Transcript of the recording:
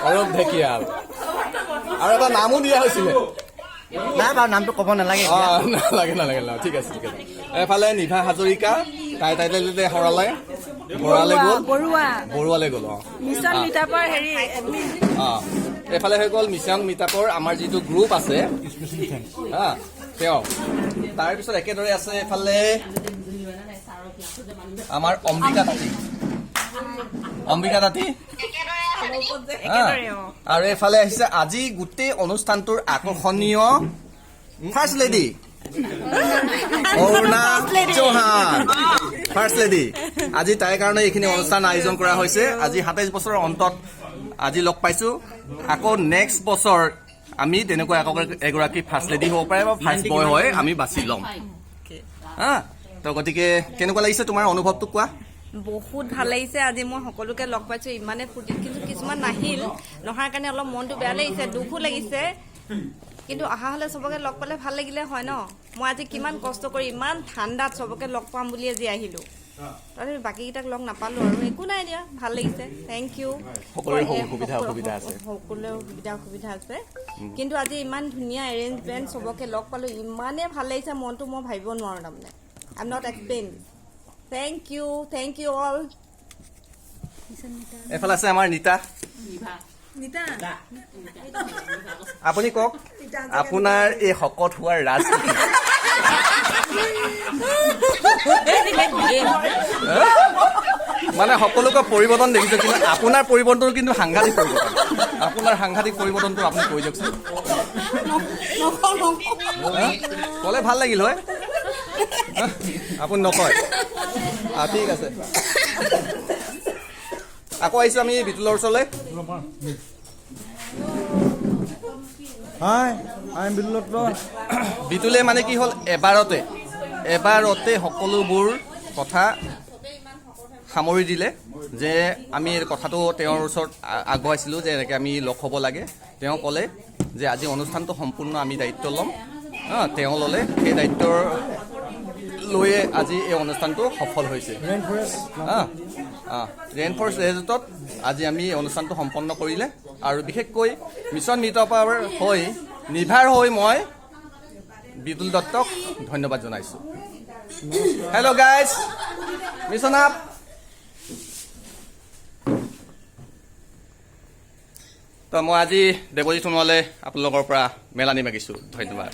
অৰূপ ঢেকিয়াল। আৰু এটা নামো দিয়া হৈছিলে। নাই বাৰু, নামটো ক'ব নালাগে। অ, নালাগে নালাগে নালাগে, ঠিক আছে, ঠিক আছে। এফালে নিভা হাজৰিকা, তাই তাই হৰালে, বৰালে গ'ল। বৰুৱা। বৰুৱালে গ'ল, অ। মিছন মিটাপৰ হেৰি এডমিন। অ, এইফালে হৈ গ'ল মিছন মিটাপৰ আমাৰ যিটো গ্ৰুপ আছে, হা, তেওঁ। তাৰপিছত একেদৰে আছে এইফালে আমাৰ অম্বিকা তাঁতী, অম্বিকা তাঁতী, হা। একেদৰে, অ। আৰু এইফালে আহিছে আজি গোটেই অনুষ্ঠানটোৰ আকৰ্ষণীয় first lady Aruna Chauhan. First lady, আজি তাইৰ কাৰণে এইখিনি অনুষ্ঠান আয়োজন কৰা হৈছে। আজি 27 বছৰৰ অন্তত আজি লগ পাইছো। আকৌ নেক্সট বছৰ আমি তেনেকুৱা আকৌ এগৰাকী ফাৰ্ষ্ট লেডি হ'ব পাৰে বা ফাৰ্ষ্ট বয় হৈ আমি বাছি ল'ম, হা। তো গতিকে কেনেকুৱা লাগিছে তোমাৰ অনুভৱটো কোৱা। বহুত ভাল লাগিছে। আজি মই সকলোকে লগ পাইছো, ইমানে ফূৰ্তি। কিন্তু কিছুমান নাহিল, নহাৰ কাৰণে অলপ মনটো বেয়া লাগিছে, দুখো লাগিছে। কিন্তু অহা হ'লে চবকে লগ পালে ভাল লাগিলে হয় ন। মই আজি কিমান কষ্ট কৰি ইমান ঠাণ্ডাত চবকে লগ পাম বুলি আজি আহিলো, তথাপি বাকীকেইটাক লগ নাপালো। আৰু একো নাই দিয়া, ভাল লাগিছে, thank U. সকলোৰে সুবিধা অসুবিধা আছে। সকলোৰে সুবিধা অসুবিধা আছে, কিন্তু আজি ইমান ধুনীয়া এৰেঞ্জমেণ্ট, চবকে লগ পালো, ইমানেই ভাল লাগিছে মনটো, মই ভাবিব নোৱাৰো তাৰমানে। I am not explain. Thank you, thank you all. এইফালে আছে আমাৰ নীতা। আপুনি কওক, আপোনাৰ এই শকত হোৱাৰ ৰাজ কি? হা? মানে সকলোকে পৰিৱৰ্তন দেখিছো, কিন্তু আপোনাৰ পৰিৱৰ্তনটো কিন্তু সাংঘাতিক পৰিৱৰ্তন। আপোনাৰ সাংঘাতিক পৰিৱৰ্তনটো আপুনি কৈ দিয়কচোন। হা? ক'লে ভাল লাগিল হয়। হা? আপুনি নকয়। ঠিক আছে, আকৌ আহিছো আমি বিতুলৰ ওচৰলৈ। Hi, I am Bitul Dutta. বিতুলে মানে কি হ'ল, এবাৰতে এবাৰতে সকলোবোৰ কথা সামৰি দিলে যে আমি এই কথাটো তেওঁৰ ওচৰত আগবঢ়াইছিলোঁ যে এনেকৈ আমি লগ হ'ব লাগে। তেওঁ ক'লে যে আজি অনুষ্ঠানটো সম্পূৰ্ণ আমি দায়িত্ব ল'ম। হা, তেওঁ ল'লে, সেই দায়িত্বৰ লৈয়ে আজি এই অনুষ্ঠানটো সফল হৈছে। Rain forest. ৰেইন ফৰেষ্ট ৰেজৰ্টত আজি আমি এই অনুষ্ঠানটো সম্পন্ন কৰিলে। আৰু বিশেষকৈ মিছন মিটাপৰ হৈ, নিভাৰ হৈ মই বিতুল দত্তক ধন্যবাদ জনাইছোঁ। Hello' guys, mission up. তো মই আজি দেৱজিৎ সোণোৱালে আপোনালোকৰ পৰা মেলানি মাগিছোঁ। ধন্যবাদ।